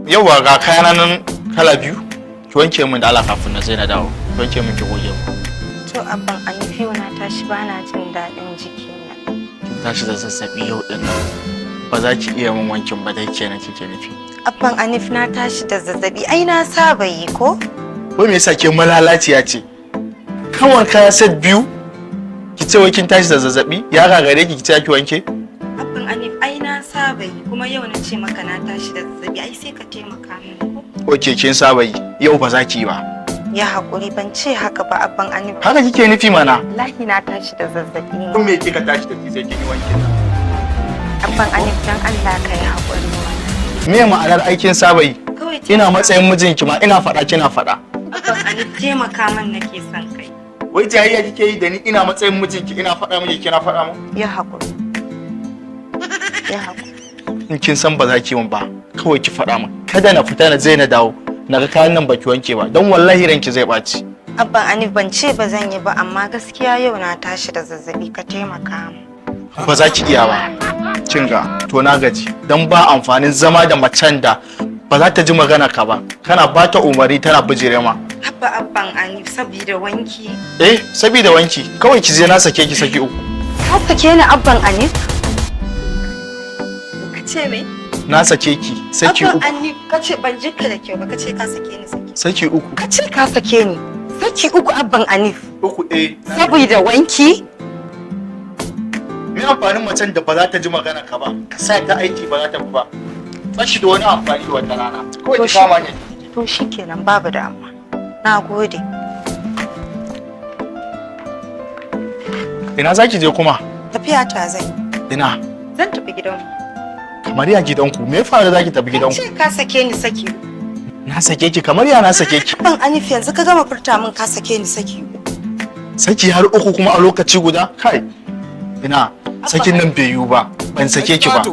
Yauwa, ga kayana nan kala biyu. Ki wanke min da Allah kafin na sai na dawo. Ki wanke min, ki goge min. To Abban Anif, yau na tashi bana jin daɗin jikina. Kin tashi da zazzabi yau din nan. Ba za ki iya min wankin ba dai kenan kike nufi? Abban Anif, na tashi da zazzabi, ai na saba yi ko? Wai me yasa ke malalaciya ce? Kawai kaya set biyu? Ki ce wai kin tashi da zazzabi? Ya gagare ki ki ce ki wanke? Abban Anif, ai na saba yi, kuma yau na ce maka na tashi da zazzabi, ai sai ka taimaka min ko? Okay, kin saba yi. Yau ba za ki yi ba. Ya haƙuri, ban ce haka ba, Abban Anif. Haka kike nufi mana. Wallahi na tashi da zazzabi ne. Kun me kika tashi da shi sai kin yi wankin nan? Abban Anif, dan Allah ka yi haƙuri mana. Me ma'anar aikin saba yi? Kawai Ina matsayin mijinki ma ina faɗa kina faɗa. Abban Anif, taimaka min nake son kai. Wai jayayya kike yi da ni? Ina matsayin mijinki ina faɗa miki kina faɗa min? Ya haƙuri. Ya haƙuri. In kin san ba za ki min ba, kawai ki faɗa min. Kada na fita na je na dawo, na ga kayan nan baki wanke ba, don wallahi ranki zai ɓaci. Abban Anif, ban ce ba zan yi ba, amma gaskiya yau na tashi da zazzabi, ka taimaka min. Ba za ki iya ba. Kin ga, to na gaji. Don ba amfanin zama da macen da ba za ta ji magana ka ba. Kana ba ta umarni tana bijire ma. Abba, Abban Anif, saboda wanki. Eh, saboda wanki. Kawai ki je, na sake ki saki uku. Ka sake ni, Abban Anif? Ka ce me? Na sake ki saki Abban uku. Anif, ka ce, ban ji ka da kyau ba, ka ce ka sake ni saki. Saki uku. Ka ce ka sake ni. Saki uku, Abban Anif. Uku, eh. Saboda wanki? Me amfanin macen da ba za ta ji magana ka ba? Ka sa ta aiki ba za ta bi ba. Ba shi da wani amfani wata rana. Kawai To ki kama ne. To shikenan, babu damuwa. Na gode. Ina za ki je kuma? Tafiya ta zan yi. Ina? Zan tafi gidanmu. Kamar ya gidanku? Me ya faru za ki tafi Ka gidanku? ce ka sake ni saki uku. Na sake ki? Kamar ya na sake ki? Abban Anif, yanzu ka gama furta min ka sake ni saki uku. Saki har uku kuma a lokaci guda? Kai. Ina sakin nan bai yiwu ba. Ban sake ki ba.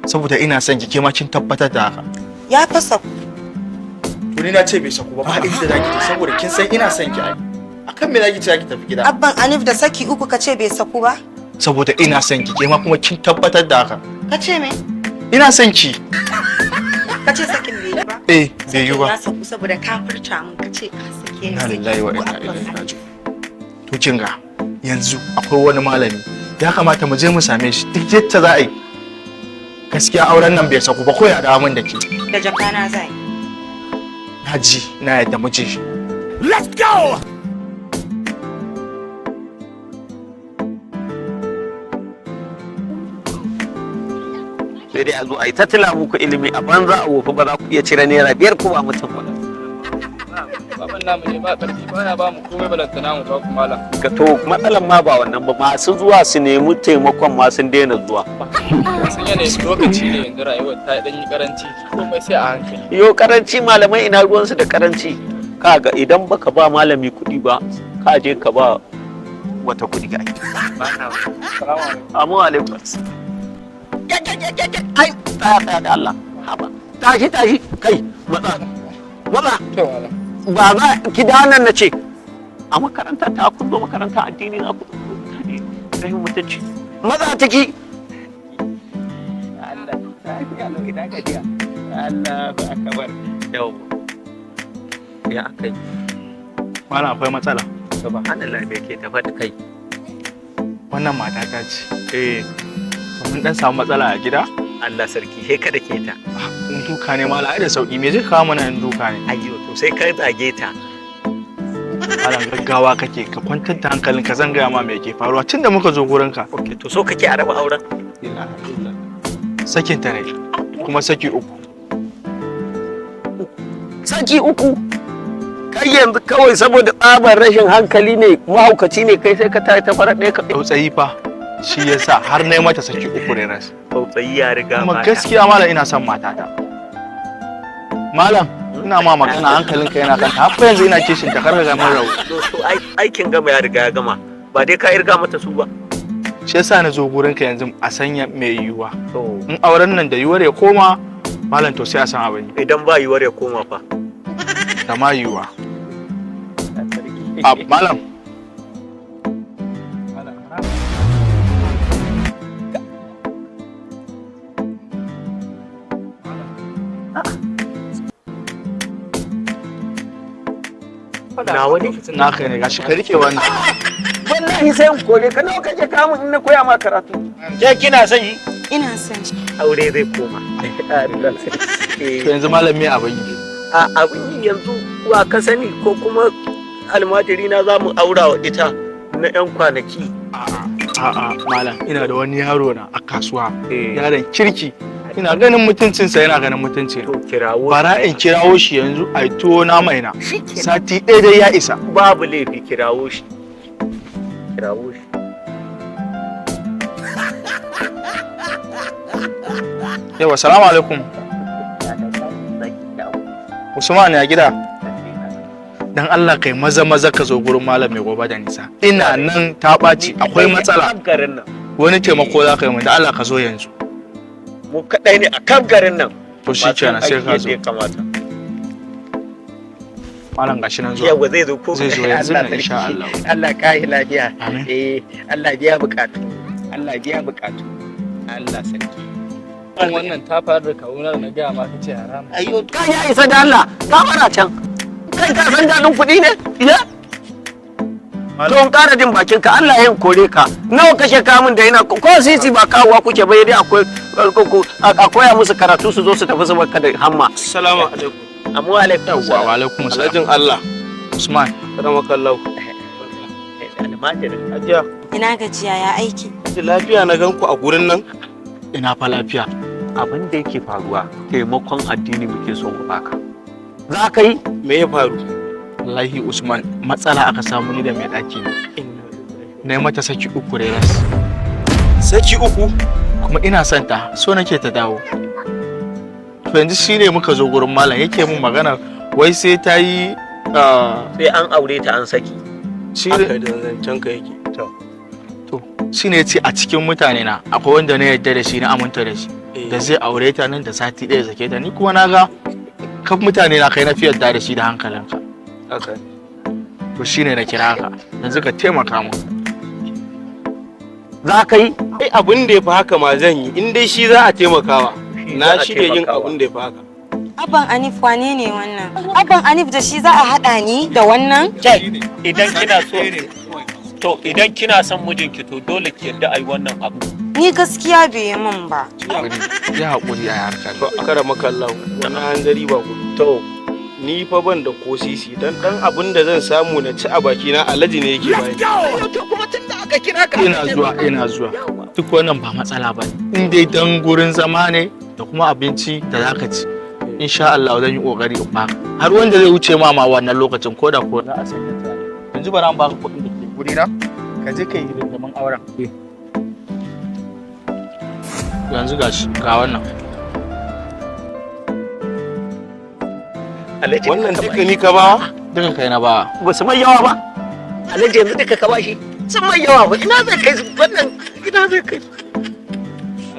Saboda ina son ki, ke ma kin tabbatar da haka. Ya fasa. To ni na ce bai saku ba, ba inda za ki je saboda kin san ina son ki ai. Akan me za ki ce za ki tafi gida? Abban Anif, da saki uku ka ce bai saku ba? Saboda ina son ki, ke ma kuma kin tabbatar da haka. Ka ce me? Ina son ki. Ka ce sakin bai yi ba? Eh, bai yiwu ba. Ya saku saboda ka furta min ka ce ka sake ni Inna saki lillahi wa uku, inna Abban ilaihi Anif. raji'un. To kin ga yanzu akwai wani malami, ya kamata mu je mu same shi duk yadda za a yi. Gaskiya auren nan bai saku ba, ko ya dawo min da ke. Da jakana zai. Na ji, na yadda, mu je. Let's go! Sai dai a zo a yi ta tila muku ilimi a banza a wofi, ba za ku iya cire ₦5 ko ba mutum ba. Baban namu ne ba ƙarfi, baya ba mu komai, balantana mu ba ku, malam. Ka to matsalan ma ba wannan ba, masu zuwa su nemi taimakon ma sun daina zuwa. Sun yanayin lokaci ne yanzu, rayuwar ta dan yi karanci, komai sai a hankali. Yo, karanci, malamai ina ruwansu da karanci? Kaga, idan baka ba malami kuɗi ba, ka je ka ba wata kuɗi ai. Salamu alaikum. Amu alaikum. Ai tsaya, tsaya da Allah. Haba, tashi, tashi kai, matsa, matsa. To malam. Ba za ki da nan, na ce a makaranta ta kun zo makaranta addini na ku mutane rahin mutunci, maza ciki. Allah lafiya lau, ina gajiya? Allahu akbar. Yau ya akai? Malam, akwai matsala. Subhanallah, me ke tafa da kai? Wannan mata ta ce. Eh. To mun dan samu matsala a gida. Allah sarki, he kada ke ta. In duka ne malam, ai da sauki, me zai kawo mana in duka ne? Ayyo, to sai ka zage ta. Malam, gaggawa kake, ka kwantar da hankalinka, zan gaya ma me ke faruwa tunda muka zo gurinka. Okay, to so kake a raba auren? Sakin ta ne kuma saki uku. Saki uku? Kai yanzu kawai saboda tsabar rashin hankali ne, mahaukaci ne kai, sai ka tayi ta farar ɗaya ka Tsautsayi fa shi yasa har na yi mata saki uku ne ras. Tsautsayi ya riga Kuma mata. gaskiya malam, ina son matata. Malam, ina ma magana hankalinka yana kanta, har fa yanzu ina kishin ta, kar ka ga mun rabu. To aikin gama ya riga ya gama, ba dai ka irga mata su ba. Shi yasa na zo gurinka yanzu a sanya mai yiwuwa. To. In auren nan da yiwuwar ya koma, malam, to sai a san abin yi. Idan ba yiwuwar ya koma fa? Da ma yiwuwa a malam. faɗa. Nawa ne? Naka ne, gashi ka rike wannan. Wallahi sai in kore ka. Nawa kake kamun in na koya ma karatu? Ke kina son yi? Ina son shi. Aure zai koma. To yanzu malam, me abin yi? A abin yi yanzu, wa ka sani ko kuma almajiri na za mu aura wa ita na yan kwanaki? A'a malam, ina da wani yaro na a kasuwa, yaron kirki, ina ganin mutuncinsa, yana ganin mutunci. To kirawo. Bara in kirawo shi yanzu a yi tuwo na mai na Shikenan. sati ɗaya dai ya isa. Babu laifi, kirawo shi, kirawo shi. Yawa, salamu alaikum. Usman, ya gida? Dan Allah kai maza maza ka zo gurin malam mai gobe da nisa, ina nan ta ɓaci, akwai matsala. A garin nan. Wani taimako za ka yi min, da Allah ka zo yanzu. Mu kadai ne a kan garin nan. To shi kenan, sai ka Masu zo. aiki yadda ya kamata. Malam, gashi nan zuwa. Yawa, zai zo ko? Zai zo yanzu Allah nan, insha sarki. Allah. Allah kai lafiya. Amin. Eh, Allah biya bukatu, Allah biya bukatu, Allah sarki. Wannan ta faru da kawuna da na gaya ma kace haram. Ayo, ka ya isa da Allah ka fara can. Kai ka san dadin kuɗi ne ya? To in ƙara jin bakin ka, Allah ya kore ka. Nawa kashe kamun da yana ko sisi ba kawowa kuke bai dai akwai a koya musu karatu su zo su tafi su barka da hamma. Assalamu alaikum. Amma alaikum. Yawwa, wa alaikum salam. Alhajin Allah. Usman. Karamakallahu. Almajirin. Hajiya, Ina gajiya, ya aiki? ji lafiya na gan ku a gurin nan? Ina fa lafiya. Abin da yake faruwa, taimakon addini muke so mu baka. Za ka yi? Me ya faru? Wallahi Usman, matsala aka samu ni da mai ɗaki na. Na yi mata saki uku reras. Saki uku? Kuma ina son ta, so nake ta dawo. To yanzu shine muka zo gurin malam, yake mun magana wai sai ta yi Sai an aure ta an saki. shi Haka da zancen ka yake. To shine ya ce a cikin mutane na akwai wanda na yarda da shi, na aminta da shi, da zai aure ta nan da sati ɗaya sake ta. Ni kuma na ga kaf mutane na kai na fi yarda da shi da hankalinka. Haka. To shine na kira ka yanzu ka taimaka mun. Za ka yi? Ai abin da ya fi haka ma zan yi, in dai shi za a taimakawa. Shi za Na a shirya yin taimakawa. abin da ya fi haka. Abban Anif, wane ne wannan? Abban Anif, da shi za a haɗa ni da wannan? Idan kina so, to idan kina son mijinki, to dole ki yarda ai wannan abu. Ni gaskiya bai yi min ba. Ya haƙuri a harkar. To akaramakallahu, wani hanzari ba gudu. To Ni fa ban da ko sisi, dan dan abin da zan samu na ci a baki na Alhaji ne yake bani. To kuma tun da aka kira ka Ina zuwa, ina zuwa. Duk wannan ba matsala ba ne, in dai dan gurin zama ne da kuma abinci da zaka ci, insha Allah zan yi kokari in baka har wanda zai wuce ma ma wannan lokacin, ko da ko za a sanya ta. Yanzu bara an baka kuɗin da ke guri na, ka je ka yi hidindimin auren yanzu. Gashi, ga wannan. Alhaji, Wannan duka ni ka ba? Duka kai na ba. Ba su mai yawa ba. Alhaji, yanzu duka ka bashi sun mai yawa ba. Ina zai kai su wannan? Ina zai kai su?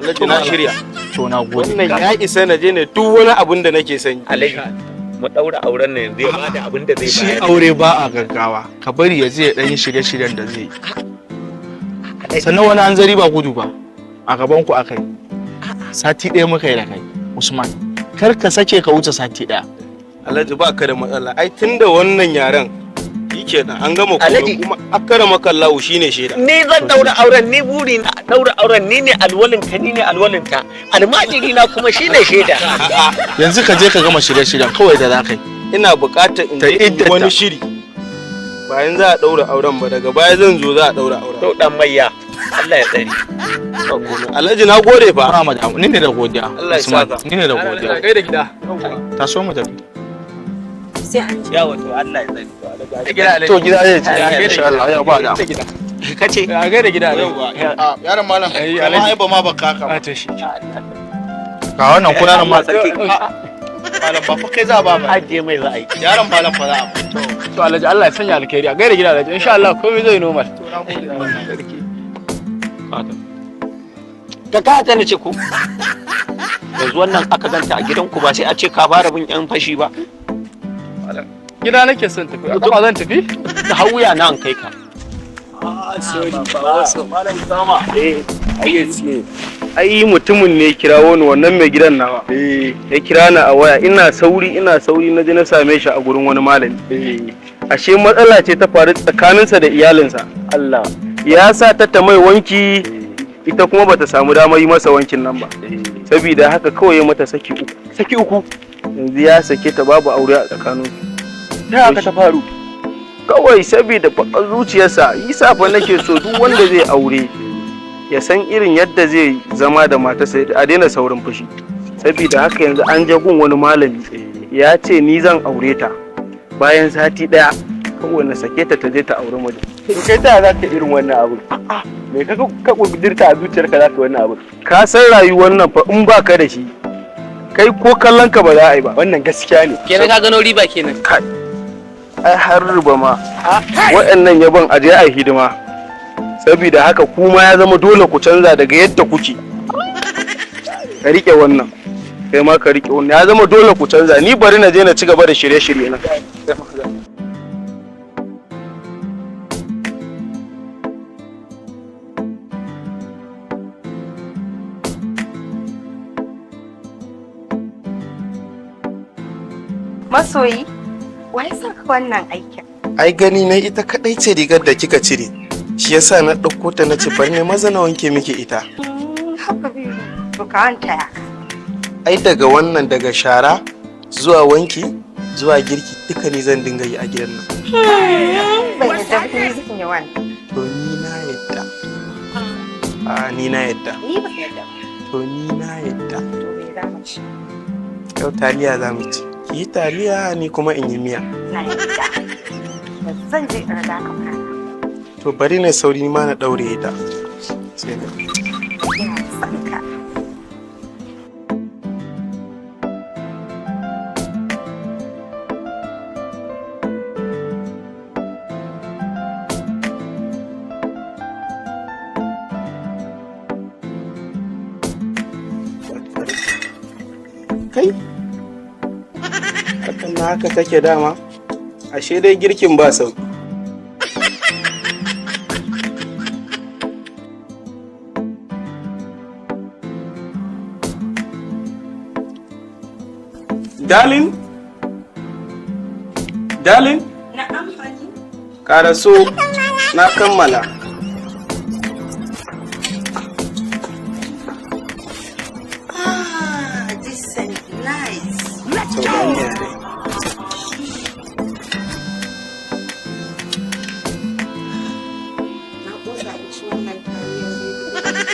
Alhaji, na shirya. To na gode. Wannan ya isa na je ne duk wani abin da nake son yi. Alhaji, mu daura auren nan yanzu, ya bada abin da zai Shi bayar. aure ba a gaggawa, ka bari ya je ya dan yi shirye-shiryen da zai yi. Sannan wani hanzari ba gudu ba, a gaban ku akai sati ɗaya muka yi da kai Usman, kar ka sake ka wuce sati ɗaya. Alhaji, ba ka da matsala. Ai tunda wannan yaren shikenan an gama komai. Alhaji. Kuma akaramakallahu shine shaida. Ni zan daura auren, ni buri na daura auren, ni ne alwalin ka, ni ne alwalin ta, almajiri na kuma shine shaida. Yanzu ka je ka gama shirye-shiryen kawai da za ka yi. Ina buƙatar in Ta je in yi iddata. wani shiri. Bayan za a ɗaura auren ba, daga baya zan zo za a ɗaura auren. To dan mayya, Allah ya tsare. Ba komai. Alhaji, na gode fa. Ba mu damu, ni ne da godiya. Allah ya Usman, saka. ni ne da godiya. Gaida gida. Taso mu tafi. Sai an ji. Yawa, to Allah ya tsare. To gida zai ci insha Allah, ya ba da Kace A gaida gida Alhaji. Yaron malam, Ai, kama Alhaji. ai ba ma baka ka A to shi. Ga wannan ko yaron malam. Sarki. Malam ba fa kai za ba ba. Ajiye mai za a yi. Yaron malam fa za a ba. To Alhaji, Allah ya sanya alkhairi, a gaida gida Alhaji, insha Allah komai zai normal. Ka ka ta nace ko yanzu wannan aka ganta a gidanku ba sai a ce ka fara bin yan fashi ba. Gida nake son tafi, a kafa zan tafi. Ta hauya na an kai ka. Eh. Ai mutumin ne kirawo ni, wannan mai gidan nawa. Ya kira ni a waya, ina sauri ina sauri na je na same shi a gurin wani malami. Ashe matsala ce ta faru tsakaninsa da iyalinsa. Allah. Ya sa ta ta mai wanki, ita kuma bata samu damar yi masa wankin nan ba. Saboda haka kawai ya mata saki uku. Saki uku? Yanzu ya sake ta, babu aure a tsakaninsu. Ta haka ta faru? Kawai saboda bakar zuciyarsa. Yi fa nake so duk wanda zai aure ya san irin yadda zai zama da matarsa, a daina saurin fushi. Saboda haka yanzu an je gun wani malami, ya ce ni zan aure ta, bayan sati daya kawai na sake ta, ta je ta aure mutum. To kai ta za ka irin wannan abu? Me ka kudirta a zuciyarka za ka wannan abu? Ka san rayuwar nan fa, in baka da shi kai ko kallon ka ba za a yi ba. Wannan gaskiya ne. Kenan ka gano riba kenan. Kai, ai har riba ma waɗannan yabon aje a hidima. Saboda haka kuma ya zama dole ku canza daga yadda kuke. Ka rike wannan, kai ma ka rike wannan. Ya zama dole ku canza. Ni bari na je na ci gaba da shirye-shirye na. Masoyi, wa ya saka wannan aikin? Ai gani na ita kadai ce rigar da kika cire, shi yasa na ɗauko ta na ce bari ne maza na wanke miki ita. Haka biyu. To ka wanta ya. Ai daga wannan, daga shara zuwa wanki zuwa girki, duka ni zan dinga yi a gidan nan. Ban yadda ba, ni zan yi wannan. To ni na yadda. A ni na yadda. Ni ban yadda ba. To ni na yadda. To me za mu ci? Yau taliya za mu ci. Ki yi taliya, ni kuma in yi miya. Na yadda. Zan je in riga ka fara. To bari na sauri ma na ɗaure ita. Sai na. Ina son ka. Kai, hakan na haka take dama. Ashe dai girkin ba sauki. Darling, darling. Na'am, honey. Karaso, na kammala. Ah, this is nice. To ga miya dai. Na ƙosa in ci wannan taliyar baby.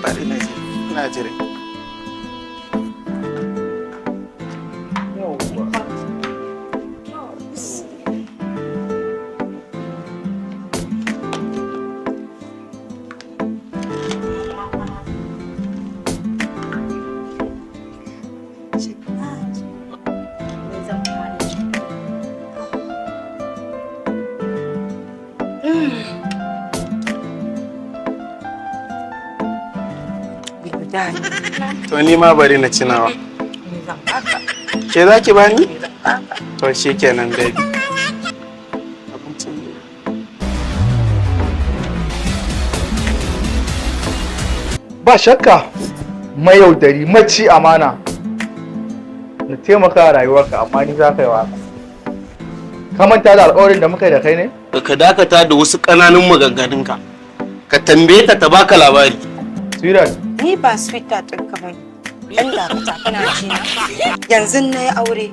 Bari na je, ina jira. Yawwa. Me zan fara ci? Baby, darling. To ni ma bari na ci nawa. Me zan baka? Ke za ki bani? Me zan baka? To shikenan, baby. Abincin ne. Ba shakka mayaudari, maci amana. Na taimaka a rayuwarka, amma ni za ka yi waka? Ka manta da alƙawarin da muka yi da kai ne? Ka dakata da wasu ƙananun maganganunka. Ka tambaye ta, ta baka labari. Sweetheart. Ni ba sweetheart ɗinka ba ne. Ɗan dakata, kana ji na? Yanzu na yi aure,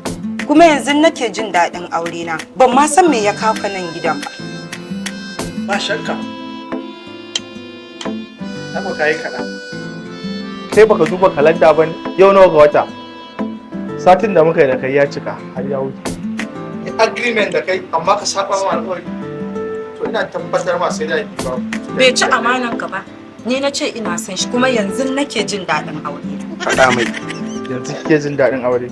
kuma yanzu nake jin daɗin aure na. Ban ma san me ya kawo ka nan gidan ba. Ba shakka haka ka yi kaɗan. Kai baka duba kalanda ba ne? Yau nawa ga wata? Satin da muka yi da kai ya cika har ya wuce. Agreement da kai, amma ka saba ma alƙawari. To ina tabbatar ma sai da yi ba. Bai ci amanan ka ba. Ni na ce ina son shi, kuma yanzu nake jin daɗin aure na. Faɗa mai. Yanzu kike jin daɗin aure,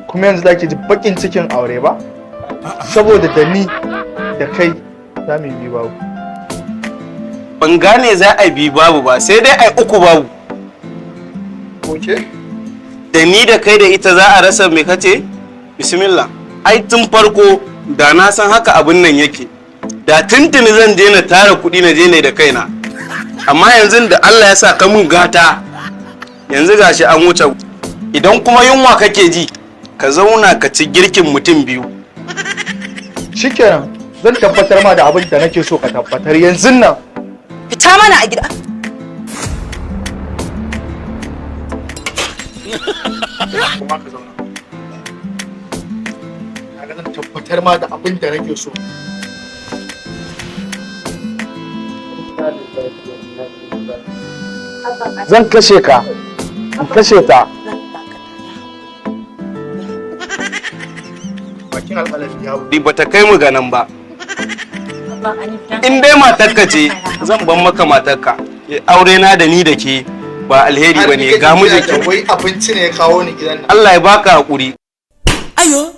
kuma yanzu zaki ji baƙin cikin aure ba, saboda da ni da kai za mu yi biyu babu. Ban gane za a bi babu ba, sai dai ai uku babu. Okay. Da ni da kai da ita za a rasa me kace? Bismillah. Ai tun farko da na san haka abin nan yake, da tuntuni zan je na tara kuɗi na je ne da kaina. Amma yanzu da Allah ya sa ka mun gata, yanzu gashi an wuce. Idan kuma yunwa kake ji, ka zauna ka ci girkin mutum biyu. Shikenan, zan tabbatar ma da abin da nake so ka tabbatar yanzu nan. Fita mana a gida. Kuma ka zauna. Kaga zan tabbatar ma da abin da nake so. Zan kashe ka, in kashe ta. Bakin alƙalami ya Di bata kai mu ga nan ba. In dai matarka ce, zan ban maka matarka. Aure na da ni da ke ba alheri ba ne, ga mijinki. Wai abinci ne ya kawo ni gidan nan. Allah ya baka hakuri. Ayo.